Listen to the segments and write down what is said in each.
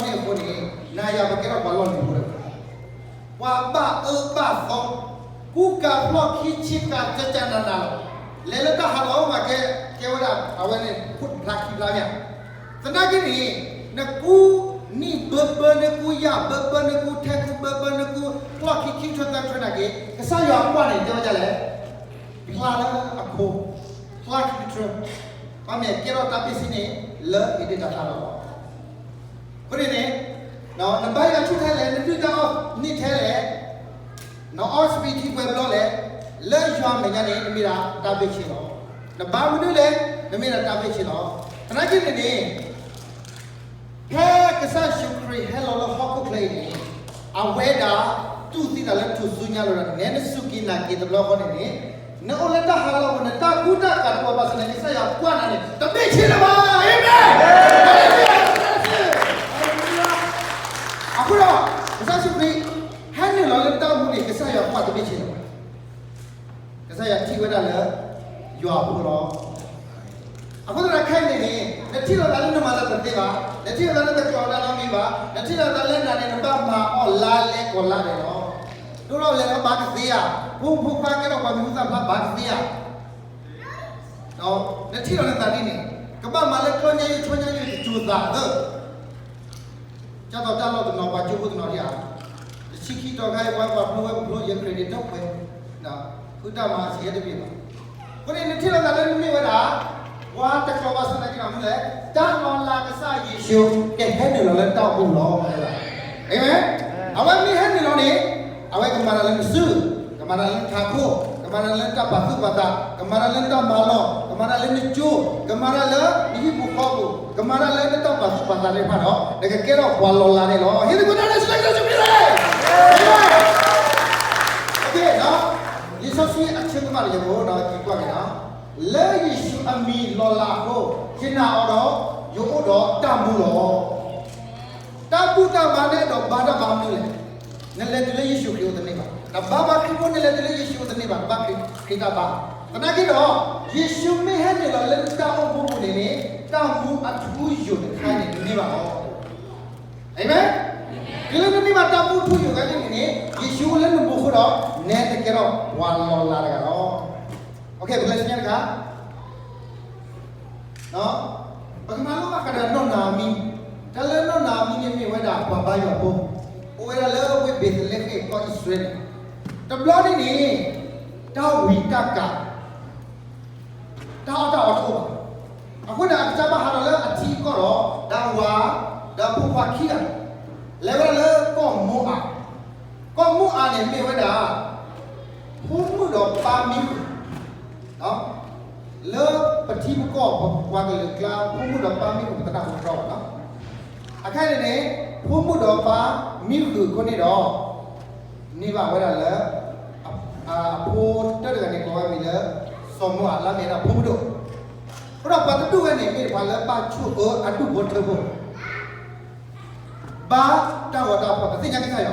န့ၣ်အဃိန့ၣ်, နၤယၤပကဲထီၣ်ပှၤလီၢ်လံၤဖိတဂၤ, ပှၤဘၣ်အၢဘၣ်သီ, ကူကၤဖျီၣ်ခံဆ့ကၤ ကကနးနးလီၤ. လဲၤလၢတၢ်ဟးလီၤအိၣ်မးကဲ, ကဲဝဲဒၣ်အဝဲန့ၣ် ဖိတဖျါခံဖျါမ့ၢ်ဧါ. သနာ်က့န့ၣ်, နကူနံၣ်ဘၢဘၢ, နကူယၢ်ဘၢဘၢ, နကူထဲကူဘၢဘၢ, နကူကျီၢ်ခံခံထၢသၢထၢနာ်က့, ကစၢ်ယွၤကွၢ်န့ၣ် တဲဝဲဒ်လဲၣ်, ဖျါလၢအခိ, ဖျါခံကထၢ, ဘၣ်မ့ၢ်ကဲထီၣ်တၢ်ဘ့ၣ်ဆ့န့ၣ် လၢဧ့ၤဒ့ၣ်တၤသၣ်လီၤ. အဃိန့ၣ်န့ၣ်, နဘါယွၤဆူၣ်ထဲလဲၣ်, နဒုၣ်တၢ်အီၣ်န့ၢ်ထဲလဲၣ်, နအီစပံးထံပှဲၤဘျီလဲၣ်, လၢယွၤမဲာ်ညါန့ၣ် နမ့ၢ်ဒၣ်တၢ်ဘ့ၣ်ဆ့လီၤ. နဘါမနုၤလဲၣ်, နမ့ၢ်ဒၣ်တၢ်ဘ့ၣ်ဆ့လီၤ. သနာ်က့န့ၣ်န့ၣ်, ဖဲကစၢ်ယ့ၣ်ၡူးခရံာ်ဟဲလီၤလၢဟီၣ်ခိၣ်ချၢအံၤန့ၣ်, အဝဲဒၣ်တူၢ်သံသးလၢထူၣ်စုညါလိၤဒီး နဲနစူၢ်က့ၤနာ်က့ၤတဘျီဃီန့ၣ်န့ၣ်, နအိၣ်လၢတၢ်ဟးလီၢ်ပူၤ နတၢ်ကူတၢ်ကၤတအိၣ်ဘၣ်ဆၣ်န့ၣ် ကစၢ်ယွၤကွၢ်နၤန့ၣ် တဘ့ၣ်ဆ့လၢၤဘၣ်. အၤမ့ၣ်. အဃိဒီး, ကစၢ်ယ့ၣ်ၡူးခရံာ် ဟဲနုာ်လီၤလၢနတၢ်အိၣ်မူန့ၣ် ကစၢ်ယွၤကွၢ်တဘ့ၣ်ဆ့လၢၤဘၣ်. ကစၢ်ယွၤထံၣ်ဝဲဒၣ်လၢ ယွၤအဖိလီၤ. အဃိသတးခဲအံၤန့ၣ်န့ၣ်, နထံၣ်လိာ်သးလၢနမၤတၢ်တသ့ဘၣ်, နထံၣ်လိာ်သးလၢနကျိၤတၢ်နီတမံၤဘၣ်, နထံၣ်လိာ်သးလၢနၤန့ၣ် နဘၣ်မၤအီၣ်လါလဲကိးလါဒဲးလီၤ. ဒိၣ်ထီၣ်လဲၤထီၣ်ဘၣ်ကသ့ဧါ, ဖိမုၣ်ဖိခွါကဲထီၣ်ပှၤမံၤဟူသၣ်ဖျါဘၣ်ကသ့ဧါ. နထံၣ်လိာ်နသးဒ်န့ၣ်, ကဘၣ်မၤလၢကျီညါယိ ဆီညါယိ တစိၤသးသၢ ကၢ်သိးတၢ်လီၢ်တနီၤ ပှၤကၠိဖိတနီၤဒ်ဧါ, တဆံခံတီၤခါအံၤ ပှၤပှၤဖျိဝဲပဖျိ ယဲခရံာ်ဒ့းတပှဲၤ, ဃုတၢ်မၤစံးယဲတမ့ၢ်ဘၣ်. အဃိန့ၣ် နထံၣ်လိာ်သးလၢနမ့ၢ်ဝဲဒၣ် ပှၤတကျိၤဘၣ်ဆၣ်သနာ်က့န့ၣ်မနုၤလဲၣ်, တၢ်လီၤလးကစၢ်ယ့ၣ်ၡူး ကဟဲနုာ်လီၤလၢနတၢ်အိၣ်မူလီၤ. အၤမ့ၣ်. အဝဲမ့ၢ်ဟဲနုာ်လီၤန့ၣ်, အဝဲကမၤတၢ်လၢနစု, ကမၤတၢ်လၢနထးခိၣ်, ကမၤတၢ်လၢနတၢ်ပာ်သူၣ်ပာ်သး, ကမၤတၢ်လၢနတၢ်မၤလီၢ်, ကမၤတၢ်လၢနကၠိ, ကမၤတၢ်လၢနဟံၣ်ပူၤဃီပူၤ, ကမၤတၢ်လၢနတၢ်ပာ်သူၣ်ပာ်သးသ့ၣ်တဖၣ်ဒီး နကကဲထီၣ်ပှၤလီၤလးန့ၣ်လီၤ. ဟ့ၣ်သကိးတၢ်လၢ စံးလၢကစၢ်ယ့ၣ်ၡူးခရံာ်လီၤ. လံာ်စီဆှံအဆၢကမၣ်တယဲၢ်ဖိဒီး ကကွၢ်က့ၤနီၤ, လၢယ့ၣ်ၡူးအမံၤလီၤလးအဃိ, ယနာ်အီၤဒီး ယအိၣ်ဒီးတၢ်မူလီၤ. တၢ်ဘူၣ်တၢ်ဘါန့ၣ်ဒီးဘါတၢ်ဘါမနုၤလဲၣ်. နလဲၤတုၤလၢယ့ၣ်ၡူးခရံာ်အအိၣ်တန့ၢ်ဘၣ်. နဘါဘၣ်ခရံာ်ဖိ နလဲၤတုၤလၢယ့ၣ်ၡူးအအိၣ်တန့ၢ်ဘၣ်, နဘၣ်ခရံာ်တၢ်ဘါ. သနာ်က့ဒီး, ယ့ၣ်ၡူးမ့ၢ်ဟဲနုာ်လီၤလၢနတၢ်အိၣ်မူပူၤန့ၣ်န့ၣ်, တၢ်မူအထူအယိာ်တခါန့ၣ် တန့ၢ်ဘၣ်လီၤ. အၤမ့ၣ်. တုၤလၢနန့ၢ်ဘၣ်တၢ်မူအထူအယိာ်တခါန့ၣ်န့ၣ်, ယ့ၣ်ၡူးအိၣ်လၢနမူခိၣ်ဒီး နဲနကဲထီၣ်ပှၤလီၤလးတဂၤလီၤ. ပကလဲၤဆူညါတခါ ပကမၤလိဘၣ်ဃးဒီးနီၢ်နၤအမံၤ, တၢ်လၢနီၢ်နၤအမံၤန့ၣ်မ့ၢ်ဝဲဒၣ်ပှၤဘါယွၤဖိ, အိၣ်ဝဲဒၣ်လၢဝ့ၢ်ဘ့းသလ့ဃ့ၣ်ကီၢ်အံၣ်စရ့လးန့ၣ်, တဘျီန့ၣ်န့ၣ်, တၢ်ဝံတၢ်ကၤ တၢ်အီၣ်တၢ်အီတအိၣ်ဘၣ်. အဃိန့ၣ် အကစၢ်ဘၣ်ဟးထီၣ်လၢအထံအကီၢ်ဒီး ဒီးအဝၤ, ဒီးဖိခွါခံဂၤ, လဲၤဝဲဒၣ်လၢကီၢ်မိအး, ကီၢ်မိအးန့ၣ်မ့ၢ်ဝဲဒၣ် ဖိမုၣ်ဒီးပၢ်မံဃုာ် လၢပထံပကီၢ်ပပှၤကလုာ်အကျါ ဖိမုၣ်ဒီးပၢ်မံဃုာ် ပသရၣ်ဖိတြီဘၣ်နီၤ. အခဲအံၤန့ၣ်န့ၣ် ဖိမုၣ်ဒီးပၢ်မံဃုာ်အဃိန့ၣ်ဒီး န့ၢ်ဘၣ်ဝဲဒၣ်လၢ အဖိတၢၢ်တဂၤန့ၣ် ကိးဝဲမံၤလၢ စီၤမိအး လၢအမ့ၢ်ဝဲဒၣ်ဖိမုၣ်ဒိၣ်, အဃိဒီးပှၤတဒူၣ်ဝဲန့ၣ် မ့ၢ်ပှၤလၢဘၣ်ဆိၣ်အၢအဒူၣ်ဖိထၢဖိ ဘါတၢ်ဂီၤတၢ်ဖီၣ် တသ့ၣ်ညါကစၢ်ယွၤ. သ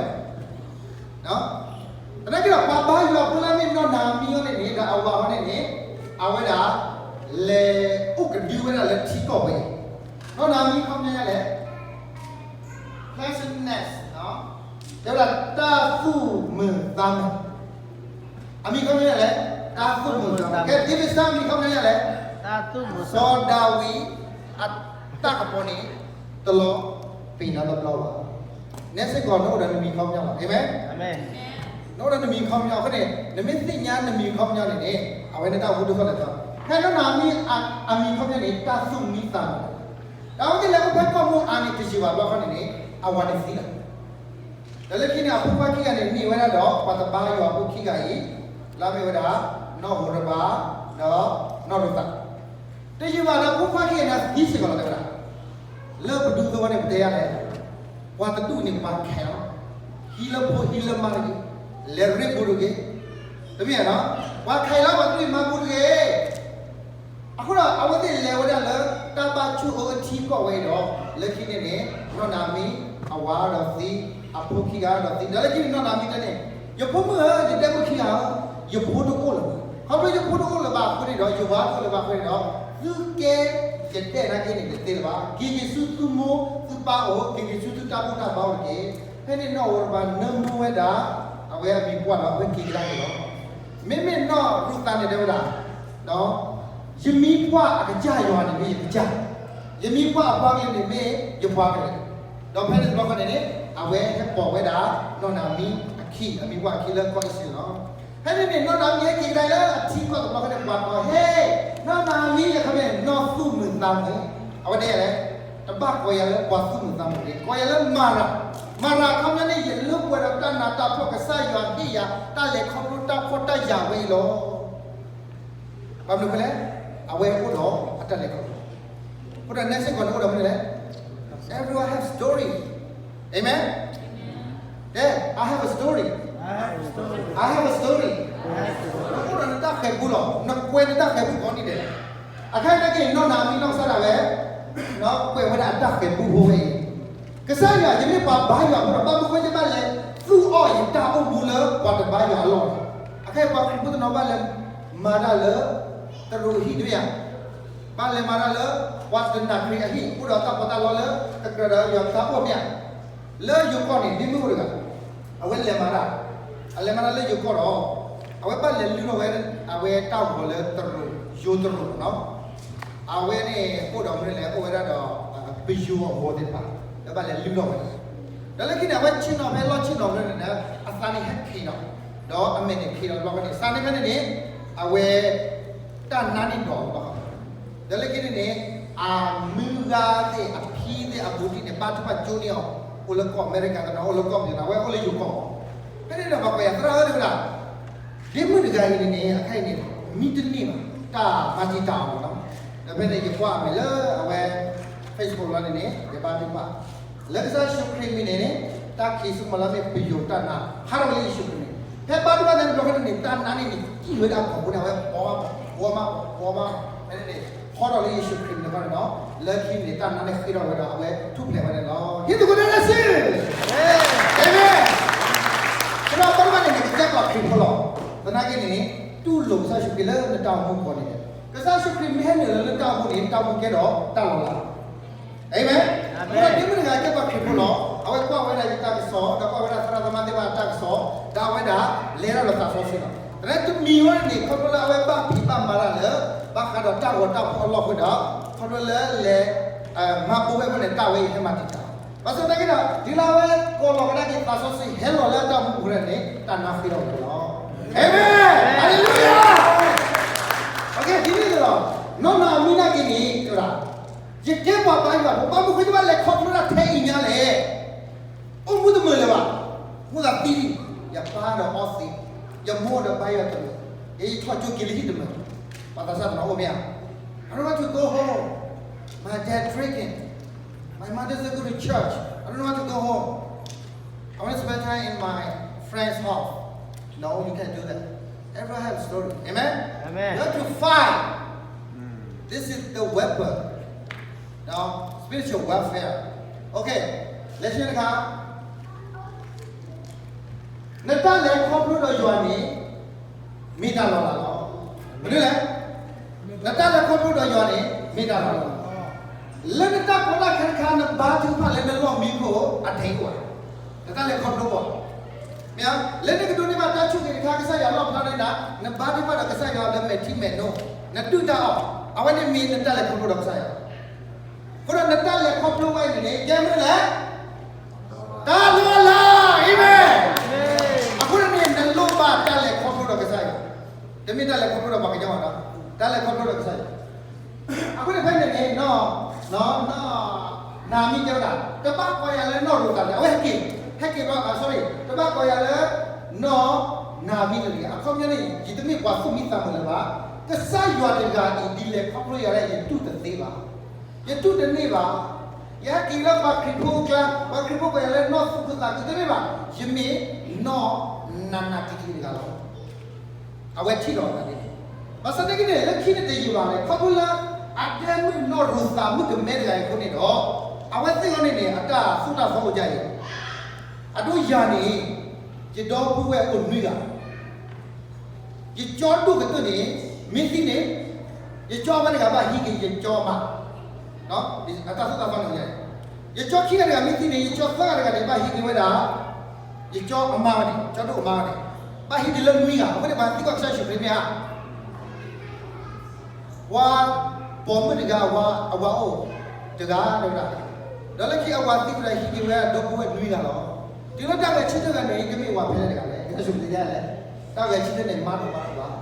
နာ်က့ဒီး ပှၤဘါယွၤဖိလၢအမ့ၢ်နီၢ်နၤမံၤအီၤန့ၣ်န့ၣ် ဒီးအဝၤအီၤန့ၣ်န့ၣ် အဝဲဒၣ် လဲၤအိၣ်ကဒုဝဲဒၣ်လၢထံကီၢ်ဝဲအံၤ, နီၢ်နၤမံၤခီပညီလဲၣ်, pleasantness, တဲဝဲဒၣ်တၢ်သူၣ်မုာ်သးမုာ်. အမံၤခီပညီလဲၣ်, တၢ်သူၣ်မုာ်သးမုာ်. ကဲ ဒ့ၣ်ဘ့ၣ်စၢ်အမံၤခီပညီလဲၣ်, စီၤဒၤဝံးအတၢ်ကပီၤန့ၣ် တလီၤပံာ်နီတဘျီဘၣ်. နဲစ့ၢ်ကီး နအိၣ်ဒီးနမံၤခီပညီလီၤ. အၤမ့ၣ်. နအိၣ်ဒီးနမံၤခီပညီအဃိန့ၣ် နမ့ၢ်သ့ၣ်ညါနမံၤခီပညီန့ၣ်န့ၣ် အဝဲန့ၣ်တၢ်အိၣ်မူဒိၣ်ထီၣ်လဲၣ်ထီၣ်. ဖဲနီၢ်နၤမံၤအမံၤခီပညီန့ၣ် တၢ်သူၣ်မံသးမုာ်, ဒီးအဝဲသ့ၣ်လဲၤအိၣ်ဖဲကီၢ်မိအးန့ၣ် တယံာ်ဘၣ်ဘျီဃီန့ၣ်န့ၣ် အဝၤန့ၣ်သံလီၤ. ဒီးလၢခံန့ၣ် အဖိခွါခံဂၤန့ၣ် န့ၢ်ဝဲဒၣ်ဒီး ပှၤတဘါယွၤဖိခံဂၤအံၤ, လၢအမ့ၢ်ဝဲဒၣ် နီၢ်ဟိၤရဘၤ ဒီးနီၢ်ရိသး. တယံာ်ဘၣ်ဒီး ဖိခွါခံဂၤန့ၣ်သံစ့ၢ်ကီးလီၤ တဲဝဲဒၣ်. လၢပဒူသဝီန့ၣ် ပတဲယါလဲၣ်, ပှၤတဒူၣ်န့ၣ် ပှၤခဲလီၤ, ဟံးလၢဖိဟံးလၢမါတဂ့ၤ, လဲၤရ့ဘူးတဂ့ၤ, တမ့ၢ်ဧါနီၤ, ပှၤခဲလီၤ ပှၤတဒူၣ်မါဘူးတဂ့ၤ. အဃိဒီး အဝဲသ့ၣ်လဲၤဝဲဒၣ်လၢ တၢ်ဘၣ်ဆိၣ်အၢအထံကီၢ်ဝဲအံၤဒီး လၢခံန့ၣ်န့ၣ် နီၢ်နၤမံၤ အဝၤဒီးသံ, အဖိခံဂၤဒီးသံ, ဒီးလၢခံန့ၣ် နီၢ်နၤမံၤတဲန့ၣ်, ယဖိမုၣ်ဧၢ, ယဒဲဖိခံဂၤဧၢ, ယဖိတအိၣ်လၢၤဘၣ်. ခီဖျိယဖိတအိၣ်လၢၤဘၣ်အဃိန့ၣ်ဒီး ယဝၤတအိၣ်လၢၤဘၣ်အဃိန့ၣ်ဒီး သုကဲယဒဲၣ်နာ်က့န့ၣ် တသ့လၢၤဘၣ်. က့ၤယ့ၣ်ၡူးသုမိၢ်သုပၢ်အိၣ်, က့ၤယ့ၣ်ၡူးသုတၢ်ဘူၣ်တၢ်ဘါအိၣ်တက့ၢ်. ဖဲန့ၣ်နီၢ်ဧိၤတဘၣ်နၢမူဝဲဒၣ် အဝဲအမံၤပှၢ်ဒီးအဝဲက့ၤကဒါက့ၤလီၤ. မ့မ့ၢ်နီၢ်ရူၤသးန့ၣ်တဲဝဲဒၣ် ယမံၤပှၢ်အကစၢ်ယွၤန့ၣ်မ့ၢ်ယကစၢ်, ယမံၤပှၢ်အပှၤကလုာ်န့ၣ်မ့ၢ်ယပှၤကလုာ်. ဒီးဖဲန့ၣ်တဘျီဃီန့ၣ်န့ၣ် အဝဲဟဲပိာ်ဝဲဒၣ် နီၢ်နၤအမံၤအခံ, အမံၤပှၢ်အခံလၢကီၢ်အံၣ်စရ့လးလီၤ. ဖဲန့ၣ်န့ၣ် နီၢ်နၤအမံၤဟဲက့ၤကဒါလၢအထံကီၢ်တဘျီဃီန့ၣ် ပှၤကိး, ဟ့, နီၢ်နၤအမံၤ အခီပညီန့ၣ် နီၢ်သူၣ်မုာ်သးမုာ်, အဝဲဒ်လဲၣ်, တဘၣ်ကိးယၤလၢပှၤသူၣ်မုာ်သးမုာ်တဂ့ၤ, ကိးယၤလၢမၤရၤ. မၤရၤအခီပညီန့ၣ် ယလၢပှဲၤဒီးတၢ်နးတၢ်ဖှီၣ်, ကစၢ်ယွၤဟ့ၣ်ယၤတၢ်လဲၤခီဖျိတၢ်ဖှီၣ်တၢ်ယာ်ဝဲအံၤလီၤ. ဘၣ်မနုၤအဃိလဲၣ်, အဝဲအိၣ်ဒီးအတၢ်လဲၤခီဖျိ, အိၣ်ဒီး နစ့ၢ်ကီးန့ၣ်အိၣ်ဒီးမနုၤလဲၣ်, everyone have story. Amen. တဲ, I have a story. I have a story. နအိၣ်ဒီးနတၢ်ဃဲၤပူလီၤ, နကွဲးနတၢ်ဃဲၤပူကိးနံၤဒဲး. အခဲအံၤနာ်က့ နီၢ်နၤအမံၤနီၢ်ကစၢ်ဒၣ်ဝဲ ကွဲးဝဲဒၣ်အတၢ်ဃဲၤပူဖိဝဲအံၤ, ကစၢ်ယွၤ ယမ့ၢ်ပှၤဘါယွၤအဃိဒီး ဘၣ်မနုၤဃိယဘၣ်လဲၤသူၣ်အီၣ် ယတၢ်အိၣ်မူလၢပှၤတဘါယွၤအလီၢ်လီၤ. အခဲအံၤပှၤခရံာ်ဖိတနီၤဘၣ်လဲၤမၤတၢ်လၢ တရူးအဟံၣ်တမ့ၢ်ဧါ, ဘၣ်လဲၤမၤတၢ်လၢ ပှၤတနာ်ခရံာ်အဟံၣ်, အိၣ်ဒီးတၢ်ပီးတၢ်လီလၢ တကြၢးဒီးယွၤတၢ်အိၣ်မ့ၢ်ဧါ. လၢယိၤကီၢ်န့ၣ် ဒ့မုၣ်အိၣ်တဂၤ, အဝဲလဲၤမၤတၢ်, အလဲၤမၤတၢ်လၢယိၤကီၢ်ဒီး အဝဲဘၣ်လဲၤလုၢ်ထီၣ်ဝဲ အဝဲတၢ်ဂီၤလၢတရူး, ယိၤတရူးလီၤ. အဝဲန့ၣ်အိၣ်ဒီးမနုၤလဲၣ်, အိၣ်ဝဲဒၣ်ဒီး ပယိၤအဂီၤသ့ၣ်တဖၣ် လၢဘၣ်လဲၤလုၢ်ထီၣ်ဝဲ. ဒီးလၢခံန့ၣ် အဝဲဆ့ၣ်နီၤဖဲလီၢ်ဆ့ၣ်နီၤဖဲန့ၣ် အသးန့ၣ်ဟဲခံးဒီး, ဒီးအမဲာ်န့ၣ်ခံးဒီးတဘျီဃီန့ၣ် သးန့ၣ်ဖဲန့ၣ်န့ၣ် အဝဲ တၢ်နါန့ၣ်ဒိးတဘျီဃီ, ဒီးလၢခံန့ၣ်န့ၣ် အမုၢ်ဂၤသ့ၣ် အဖံသ့ၣ် အဘူးတံၢ်န့ၣ် ဘါထုကဖၣ်ကၠိန့ၢ်အီၤ, အိၣ်လၢကီၢ်အမဲရကၤတနီၤ, အိၣ်လၢကီၢ်ပယီၤတနီၤ, အဝဲအိၣ်လၢယိၤကီၢ်. ဖဲန့ၣ်ဒီးပှၤကိးယၤ သရၣ်ဧၢ တဲဝဲဒၣ်, ဒ့မုၣ်တဂၤအံၤန့ၣ်န့ၣ် အခဲအံၤန့ၣ် မံတန့ၢ်ဘၣ်, တၢ်မၤတံာ်တာ်အီၤမးနီၤ. ဒီးဖဲန့ၣ် ယကွၢ်အမဲာ်လၢအဝဲ Facebook လီၤန့ၣ်န့ၣ် ယဘါထုကဖၣ် လၢကစၢ်ယ့ၣ်ၡူးခရံာ်မံၤန့ၣ်န့ၣ် တၢ်ခံးဆူမဲာ်လီၤမ့ၢ်ပယိၤတၢ်နါ ဟးထီၣ်ဝဲလၢယ့ၣ်ၡူးခရံာ်န့ၣ်, ဖဲဘါထုကဖၣ်န့ၣ်တဘျီဃီန့ၣ်န့ၣ် တၢ်နါန့ၣ်န့ၣ် ကံၣ်ဝဲဒၣ်အပူၤန့ၣ် အဝဲဘီမးဘီမးဘီမး, ဖဲန့ၣ်န့ၣ် ဟီထီၣ်လၢယ့ၣ်ၡူးခရံာ်န့ၣ်တဘျီဃီန့ၣ်ဒီး လၢခံန့ၣ် တၢ်နါန့ၣ်ဃ့ထီၣ်ဝဲဒီး အဝဲထူၣ်ဖျဲးဝဲန့ၣ်လီၤ. ဟံးသကိးတၢ်လၢစု, အၤမ့ၣ်. သရၣ်ဘါထုကဖၣ်န့ၣ်န့ၣ် ကကဲပှၤခရံာ်ဖိလီၤ. သနာ်က့န့ၣ် တူၢ်လိာ်ကစၢ်ယ့ၣ်ၡူးခရံာ်လၢနတၢ်အိၣ်မူအပူၤန့ၣ်, ကစၢ်ယ့ၣ်ၡူးခရံာ်မ့ၢ်ဟဲနုာ်လီၤလၢနတၢ်အိၣ်မူန့ၣ် နတၢ်အိၣ်မူကဲထီၣ်တၢ်လီၤလး. အၤမ့ၣ်. အဃိဒီးဒ့မုၣ်တဂၤကဲပှၤခရံာ်ဖိလီၤ. အဝဲကွၢ်ဝဲဒၣ်ယတၢ်ကစီၣ် ဒီးကွၢ်ဝဲဒၣ်သရၣ်သမါသ့ၣ်တဖၣ်အတၢ်ကစီၣ် ဒီးအဝဲဒၣ်လဲၤထီၣ်ဒီးသးစီဆှံလီၤ. သနာ်က့တမံၤဝဲန့ၣ် ခီဖျိလၢအဝဲဘၣ်ဖံးဘၣ်မၤတၢ်လၢ ဘၣ်ဃးဒီးတၢ်ဂီၤတၢ်ဖီၣ်အလီၢ်အဃိဒီး ခီဖျိလၢလဲၤ မၤဘိးဝဲအဃိန့ၣ် တၢ်ဝဲအံၤဟဲမၤတံာ်တာ် ဘၣ်ဆၣ်သနာ်က့ဒီး တုၤလၢအဝဲကိးလီၤကဒါက့ၤသးစီဆှံဟဲလီၤလၢအတၢ်အိၣ်မူအပူၤန့ၣ် တၢ်နါဃ့ထီၣ်ဝဲလီၤ. အၤမ့ၣ်, ဟါလ့လူယၤ. ဒ်န့ၣ်အသိးလီၤ, နီၢ်နီၢ်အမံၤနာ်က့န့ၣ် တဲဝဲဒၣ်, ယကဲပှၤဘါယွၤဖိ ဘၣ်မနုၤဃိယဘၣ်လဲၤခီဖျိတၢ်ထဲအံၤညါလဲၣ်. အိၣ်မူတမုာ်လၢၤဘၣ်, မူသးသံ, ယပၢ်ဒီးအီသံး, ယမိၢ်ဒီးဘါယွၤတမုာ်, ယထီၣ်ကၠိက့ၤလၢဟံၣ်တမုာ်, ပှၤသးစၢ်တနီၤအိၣ်မ့ၢ်ဧါ. I don't want to go home. My dad drinking. My mother doesn't go to church. I don't want to go home. I want to spend time in my friend's house. No, you can't do that. Everyone have a story. Amen? Amen. You have to fight. This is the weapon. Now, spiritual warfare. Okay. လၢခံတခါ နတၢ်လဲၤခီဖျိဒီးယွၤန့ၣ် မ့ၢ်တၢ်လီၤလးလီၤ. မနုၤလဲၣ်, နတၢ်လဲၤခီဖျိဒီးယွၤန့ၣ် မ့ၢ်တၢ်လီၤလးလီၤ. လၢနတၢ်ကီတၢ်ခဲတခါ နဘါထုကဖၣ်လၢနလီၢ်မံခိၣ်အထံအကီၢ်, နတၢ်လဲၤခီဖျိအီၤ, မ့ၢ်ဧါ. လၢနကဒိးန့ၢ်ဘၣ်တၢ်ဆိၣ်ဂ့ၤတခါ ကစၢ်ယွၤလီၣ်ဖျါန့ၢ်နၤ, နဘါထုကဖၣ်ဒီးကစၢ်ယွၤလၢမဲာ်ထံမဲာ်နိ, နဒုၣ်တၢ်အီၣ်, အဝဲန့ၣ်မ့ၢ်နတၢ်လဲၤခီဖျိဒီးကစၢ်ယွၤ. အဃိဒီးနတၢ်လဲၤခီဖျိဝဲအံၤန့ၣ် ကဲမနုၤလဲၣ်, တၢ်လီၤလး, အၤမ့ၣ်. အဃိန့ၣ်န့ၣ် နလိၣ်ဘၣ်တၢ်လဲၤခီဖျိဒီးကစၢ်ယွၤ, တမ့ၢ်တၢ်လဲၤခီဖျိဒီးပှၤကညီဘၣ်, တၢ်လဲၤခီဖျိဒီးကစၢ်ယွၤ. အဃိန့ၣ်ဖဲန့ၣ်န့ၣ် နီၢ်, နီၢ်, နီၢ်နၤမံၤတဲဝဲဒၣ် တဘၣ်ကိးယၤလၢနီၢ်ရိၤသးန့ၣ် အဝဲဟဲက့ၤ, ဟဲက့ၤဘျီ, sorry, တဘၣ်ကိးယၤလၢ နီၢ်နၤမံၤတဂ့ၤ. အခီပညီန့ၣ် ယတမ့ၢ်ပှၤသူၣ်မံသးမုာ်လၢၤဘၣ်. ကစၢ်ယွၤတဂၤအံၤ ဒ်လဲၤခီဖျိယၤဒၣ် ယတူၢ်တသ့ဘၣ်, ယတူၢ်တန့ၢ်ဘၣ်. ယဟဲက့ၤလၢပှၤခရံာ်ဖိအကျါ, ပှၤခရံာ်ဖိကိးယၤလၢနီၢ်သူၣ်ခုသးခု တမ့ၢ်ဘၣ်, ယမ့ၢ်နီၢ်နၤနၤတဂၤတဂၤလီၤ. အဝဲထံၣ်လီၤအသးဒ်န့ၣ်. ဘၣ်ဆၣ်သနာ်က့န့ၣ် လၢခံန့ၣ်တယံာ်ဘၣ်န့ၣ် ခီဖျိလၢ အဒဲမုၣ်နီၢ်ရိၤသးမုၣ်ကမဲတဂၤအံၤအဃိန့ၣ်ဒီး အဝဲသ့ၣ်အဂီၢ်န့ၣ်န့ၣ် အတၢ်သိၣ်တၢ်သီအိၣ်ဒ်အံၤ, အဒိယၤန့ၣ် ယဒီပုၢ်ဝဲၢ်အိၣ်နွံဂၤ, ယကၠီဒိၣ်ကတၢၢ်န့ၣ် မ့ၢ်သံန့ၣ် ယကၠီအဝဲတဂၤဘၣ်ဟံးက့ၤယကၠီအမါ, အတၢ်သိၣ်တၢ်သီန့ၣ်, ယကၠီခံဂၤတဂၤမ့ၢ်သံန့ၣ် ယကၠီသၢဂၤတဂၤန့ၣ် ဘၣ်ဟံးက့ၤဝဲဒၣ် ယကၠီအမါဝဲန့ၣ်, ကၠီဒိၣ်အမါဝဲန့ၣ်, ဘၣ်ဟံးက့ၤလၢနွံဂၤ, အဃိန့ၣ် ပှၤသံကွၢ်ကစၢ်ယ့ၣ်ၡူးခရံာ်မ့ၢ်ဧါ ပှၤပိာ်မုၣ်တဂၤအဝၤ, အဝၤအိၣ်တဂၤတဲဝဲဒၣ်, ဒီးလၢခံအဝၤသံဝဲဒၣ်ဟံးက့ၤဝဲအဒီပုၢ်ဝဲၢ်နွံဂၤလီၤ. တုၤလၢတၢ်ဂဲၤဆၢထၢၣ်ဂၤန့ၣ် ကမ့ၢ်ဝၤဖဲလဲၣ်တဂၤလဲၣ်, ကစၢ်ယ့ၣ်ၡူးခရံာ်တဲလဲၣ်, တၢ်ဂဲၤဆၢထၢၣ်န့ၣ် မါဒိၣ်မါဒိၣ်ဘၣ်.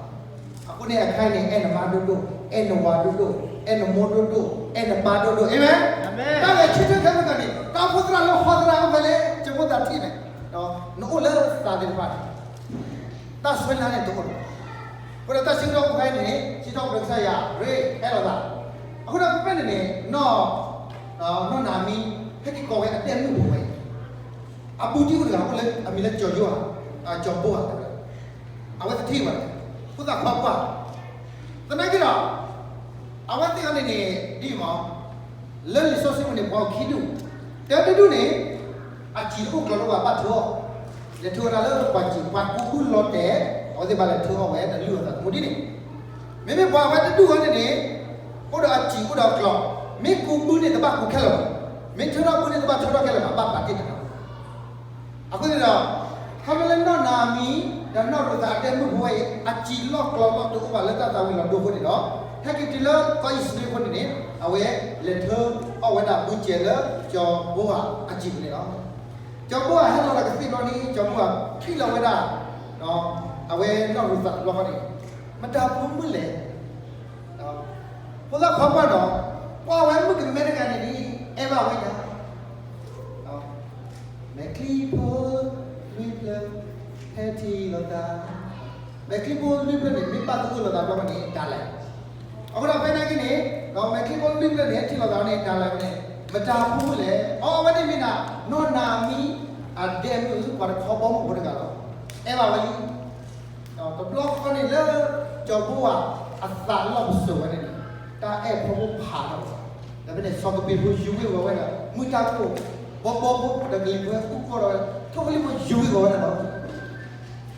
အဃိန့ၣ် အခါအံၤန့ၣ် အဲၣ်နမါဒိၣ်ဒိၣ်, အဲၣ်နဝၤဒိၣ်ဒိၣ်, အဲၣ်နမိၢ်ဒိၣ်ဒိၣ်, အဲၣ်နပၢ်ဒိၣ်ဒိၣ်, အၤမ့ၣ်. တၢ်ဂဲၤဆၢထၢၣ်ခဲမုၢ်ဂီၤန့ၣ် တၢ်အိၣ်ဖှိၣ်သရၣ်လၢဟီသရၣ်အိၣ်ဖဲလဲၣ်, ကၠိဖိသးထံၣ်န့ၣ်, နအိၣ်လၢသးသ့ၣ်တဖၣ်န့ၣ် တၢ်ဆှၢလၢ်န့ၣ်တအိၣ်လၢၤဘၣ်. အဃိဒီးတၢ်စံးကတိၤအိၣ်ဖဲအံၤန့ၣ် စံးထီၣ်ပတြၢၤကစၢ်ယွၤ ရ့ဟဲလိာ်သး. အဃိဒီးဖဲဖဲန့ၣ်န့ၣ် နီၢ်, နီၢ်နၤမံ ဟဲက့ၤကိးဝဲအဒဲၣ်မုၣ်ဖိဝဲအံၤ, အဘူးတံၢ်အိၣ်တဂၤအိၣ်လၢအမံၤလၢကၠီၤယိၤဧါ, ကၠီၤဘိဧါ, အဝဲတထံၣ်ဘၣ်, ဖိသၣ်ခွါပှၢ်, သနာ်က့ဒီး အဝဲသ့ၣ်အံၤန့ၣ်န့ၣ် ဒ်အံၤမး, လၢလံာ်စီဆှံပူၤန့ၣ် ပှၤအိၣ်ခံဒူၣ်, တၢတဒူၣ်န့ၣ် အစံာ်တအိၣ်ကျီၤတအိၣ်ဘၣ် ဘၣ်ထၢအီၣ်, လဲၤထၢဝဲဒၣ်လၢပှၤစံာ် ပှၤကူးဘုလီၤတဲာ်, အဝဲသ့ၣ်ဘၣ်လဲၤထၢအီၣ်ဝဲတလုၢ်အသးသမူဒ်န့ၣ်, မ့မ့ၢ်ပှၤအဝဲတဒူၣ်အံၤန့ၣ်န့ၣ် အိၣ်ဒီးအစံာ်အိၣ်ဒီးအကျီၤ, မ့ၢ်ကူးဘုန့ၣ်တဘၣ်ကူးခဲလၢာ်ဘၣ်, မ့ၢ်ထၢထီၣ်ဘုန့ၣ်တဘၣ်ထၢထီၣ်ခဲလၢာ်ဘၣ်, ဘၣ်ပာ်တ့ၢ်တနီၤ အဃိန့ၣ်ဒီး ခီဖျိလၢနီၢ်နၤမံ ဒီးနီၢ်ရူၤသးအဒဲမုၣ်ဖိဝဲအံၤ အစံာ်လီၢ်ကျီၤလီၢ်တအိၣ်ဘၣ်လၢတၢ်သးဝံၤလီၤဒိအဃိန့ၣ်ဒီး ဟဲက့ၤတုၤလၢကီၢ်အံၣ်စရ့လးအဃိန့ၣ်န့ၣ် အဝဲလဲၤထၢအီၣ်ဝဲဒၣ်ဘုစဲးလၢကၠီၤဘိဧါအစံာ်ပူၤန့ၣ်လီၤ. ကၠီၤဘိဧါဟဲလီၤဒီးကသံၣ်ဘျီန့ၣ် ကၠီၤဘိဧါထံၣ်လီၤဝဲဒၣ် အဝဲနီၢ်ရူၤသးတဘျီဃီန့ၣ် မတၤဖိမုၣ်လဲၣ် ဖိသၣ်ခွါပှၢ်ဒီး ကွၢ်ဝဲမုၣ်ကမဲတဂၤန့ၣ်ဒ် အဲၣ်ဘၣ်ဝဲညါ မဲာ်ချံဖိလွံၢ်ဖျၢၣ် ဟဲထံၣ်လိာ်သး, မဲာ်ချံဖိလွံၢ်ဖျၢၣ်န့ၣ် မ့ၢ်ဘၣ်သဂၢၢ်လိာ်သးဘျီန့ၣ် တၢ်လဲၤ, အဃိဒီးဖဲနာ်က့န့ၣ် ဒီးမဲာ်ချံဖိလွံၢ်ဖျၢၣ်န့ၣ် ဟဲထံၣ်လိာ်သးန့ၣ် တၢ်လဲၤန့ၣ် မတၤဖိမုၣ်လဲၣ်, အိ အဝဲန့ၣ်မ့ၢ်ဒၣ် နီၢ်နၤမံ အဒဲမုၣ် ပှၤတခီဘီမုၢ်ဖိတဂၤလီၤ. အဲၣ်ဘၣ်ဝဲလံ တဘျီဃီန့ၣ်လၢ ကၠီၤဘိဧါ အသးလီၢ်ပစိာ်ဝဲန့ၣ်န့ၣ် တၢ်အဲၣ်ဖိဖိဖးထီၣ်ဝဲ, ဒီးဖဲန့ၣ် စီၤကပ့းဖိယူၤဂ့ၢ်ဝီၤဝဲဒီး မုၢ်တၢ်ကိၢ် ဘီဘီဖိ ဒီးကလံၤဖိဟဲကူၣ်ကီၢ်ဒီးဝဲ ထိၣ်ဖိလံၣ်ဖိယူၤဂ့ၢ်ဝီၤဝဲန့ၣ်လီ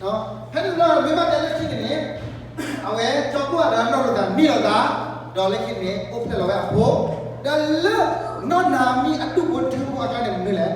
ၤ. ဖဲန့ၣ်တဘျီ မ့ၢ်ဘၣ်တဲလၢခံန့ၣ်န့ၣ် အဝဲကၠီၤဘိဧါဒီးနီၢ်ရူၤသးန့ၢ်လိာ်သး, ဒီးလၢခံန့ၣ် အိၣ်ဖျဲၣ်လီၤဝဲအဖိ, ဒီးလၢ နီၢ်နၤမံအဒူၣ်ဖိထၢဖိအကျါန့ၣ်မနုၤလဲၣ်,